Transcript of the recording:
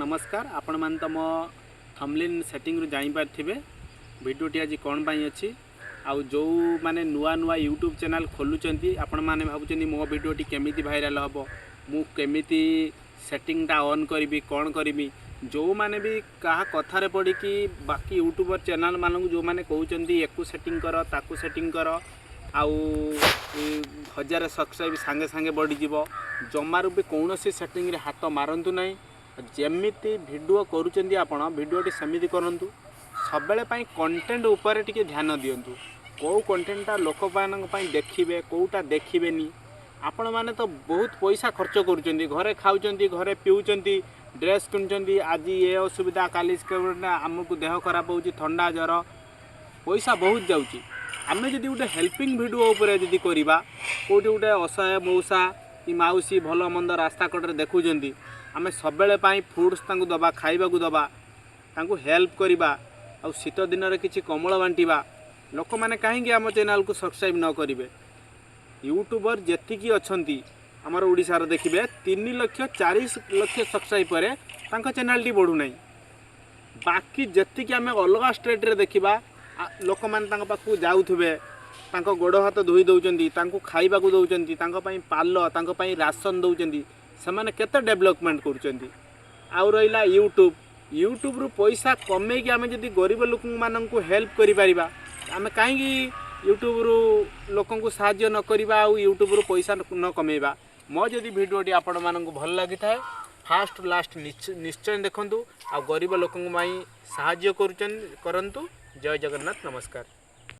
ନମସ୍କାର। ଆପଣମାନେ ତ ମୋ ଥମ୍ବନେଲ୍ ସେଟିଂରୁ ଜାଣିପାରିଥିବେ ଭିଡ଼ିଓଟି ଆଜି କ'ଣ ପାଇଁ ଅଛି। ଆଉ ଯେଉଁମାନେ ନୂଆ ନୂଆ ୟୁଟ୍ୟୁବ୍ ଚ୍ୟାନେଲ୍ ଖୋଲୁଛନ୍ତି, ଆପଣମାନେ ଭାବୁଛନ୍ତି ମୋ ଭିଡ଼ିଓଟି କେମିତି ଭାଇରାଲ୍ ହେବ, ମୁଁ କେମିତି ସେଟିଂଟା ଅନ୍ କରିବି, କ'ଣ କରିବି। ଯେଉଁମାନେ ବି କାହା କଥାରେ ପଡ଼ିକି ବାକି ୟୁଟ୍ୟୁବର୍ ଚ୍ୟାନେଲ୍ମାନଙ୍କୁ ଯେଉଁମାନେ କହୁଛନ୍ତି ୟାକୁ ସେଟିଂ କର, ତାକୁ ସେଟିଂ କର, ଆଉ 1000 ସବସ୍କ୍ରାଇବ୍ ସାଙ୍ଗେ ସାଙ୍ଗେ ବଢ଼ିଯିବ, ଜମାରୁ ବି କୌଣସି ସେଟିଂରେ ହାତ ମାରନ୍ତୁ ନାହିଁ। ଯେମିତି ଭିଡ଼ିଓ କରୁଛନ୍ତି ଆପଣ, ଭିଡ଼ିଓଟି ସେମିତି କରନ୍ତୁ। ସବୁବେଳେ ପାଇଁ କଣ୍ଟେଣ୍ଟ ଉପରେ ଟିକେ ଧ୍ୟାନ ଦିଅନ୍ତୁ, କେଉଁ କଣ୍ଟେଣ୍ଟଟା ଲୋକମାନଙ୍କ ପାଇଁ ଦେଖିବେ, କେଉଁଟା ଦେଖିବେନି। ଆପଣମାନେ ତ ବହୁତ ପଇସା ଖର୍ଚ୍ଚ କରୁଛନ୍ତି, ଘରେ ଖାଉଛନ୍ତି, ଘରେ ପିଉଛନ୍ତି, ଡ୍ରେସ୍ କିଣୁଛନ୍ତି। ଆଜି ଏ ଅସୁବିଧା, କାଲି ଆମକୁ ଦେହ ଖରାପ ହେଉଛି, ଥଣ୍ଡା ଜ୍ୱର, ପଇସା ବହୁତ ଯାଉଛି। ଆମେ ଯଦି ଗୋଟେ ହେଲ୍ପିଂ ଭିଡ଼ିଓ ଉପରେ ଯଦି କରିବା, କେଉଁଠି ଗୋଟେ ଅସହାୟ ମଉସା କି ମାଉସୀ ଭଲ ମନ୍ଦ ରାସ୍ତା କଡ଼ରେ ଦେଖୁଛନ୍ତି, ଆମେ ସବୁବେଳେ ପାଇଁ ଫୁଡ଼୍ସ ତାଙ୍କୁ ଦେବା, ଖାଇବାକୁ ଦେବା, ତାଙ୍କୁ ହେଲ୍ପ କରିବା ଆଉ ଶୀତ ଦିନରେ କିଛି କମ୍ବଳ ବାଣ୍ଟିବା, ଲୋକମାନେ କାହିଁକି ଆମ ଚ୍ୟାନେଲକୁ ସବସ୍କ୍ରାଇବ୍ ନ କରିବେ? ୟୁଟ୍ୟୁବର ଯେତିକି ଅଛନ୍ତି ଆମର ଓଡ଼ିଶାର, ଦେଖିବେ 3 ଲକ୍ଷ 4 ଲକ୍ଷ ସବସ୍କ୍ରାଇବ୍ ପରେ ତାଙ୍କ ଚ୍ୟାନେଲଟି ବଢ଼ୁନାହିଁ। ବାକି ଯେତିକି ଆମେ ଅଲଗା ଷ୍ଟେଟ୍ରେ ଦେଖିବା, ଲୋକମାନେ ତାଙ୍କ ପାଖକୁ ଯାଉଥିବେ, ତାଙ୍କ ଗୋଡ଼ ହାତ ଧୋଇ ଦେଉଛନ୍ତି, ତାଙ୍କୁ ଖାଇବାକୁ ଦେଉଛନ୍ତି, ତାଙ୍କ ପାଇଁ ପାଲ, ତାଙ୍କ ପାଇଁ ରାସନ ଦେଉଛନ୍ତି। ସେମାନେ କେତେ ଡେଭଲପମେଣ୍ଟ କରୁଛନ୍ତି। ଆଉ ରହିଲା ୟୁଟ୍ୟୁବ୍। ୟୁଟ୍ୟୁବ୍ରୁ ପଇସା କମେଇକି ଆମେ ଯଦି ଗରିବ ଲୋକମାନଙ୍କୁ ହେଲ୍ପ କରିପାରିବା, ଆମେ କାହିଁକି ୟୁଟ୍ୟୁବ୍ରୁ ଲୋକଙ୍କୁ ସାହାଯ୍ୟ ନ କରିବା ଆଉ ୟୁଟ୍ୟୁବ୍ରୁ ପଇସା ନ କମେଇବା? ମୋ ଯଦି ଭିଡ଼ିଓଟି ଆପଣମାନଙ୍କୁ ଭଲ ଲାଗିଥାଏ, ଫାଷ୍ଟ ଲାଷ୍ଟ ନିଶ୍ଚୟ ଦେଖନ୍ତୁ ଆଉ ଗରିବ ଲୋକଙ୍କ ପାଇଁ ସାହାଯ୍ୟ କରୁଛନ୍ତି କରନ୍ତୁ। ଜୟ ଜଗନ୍ନାଥ, ନମସ୍କାର।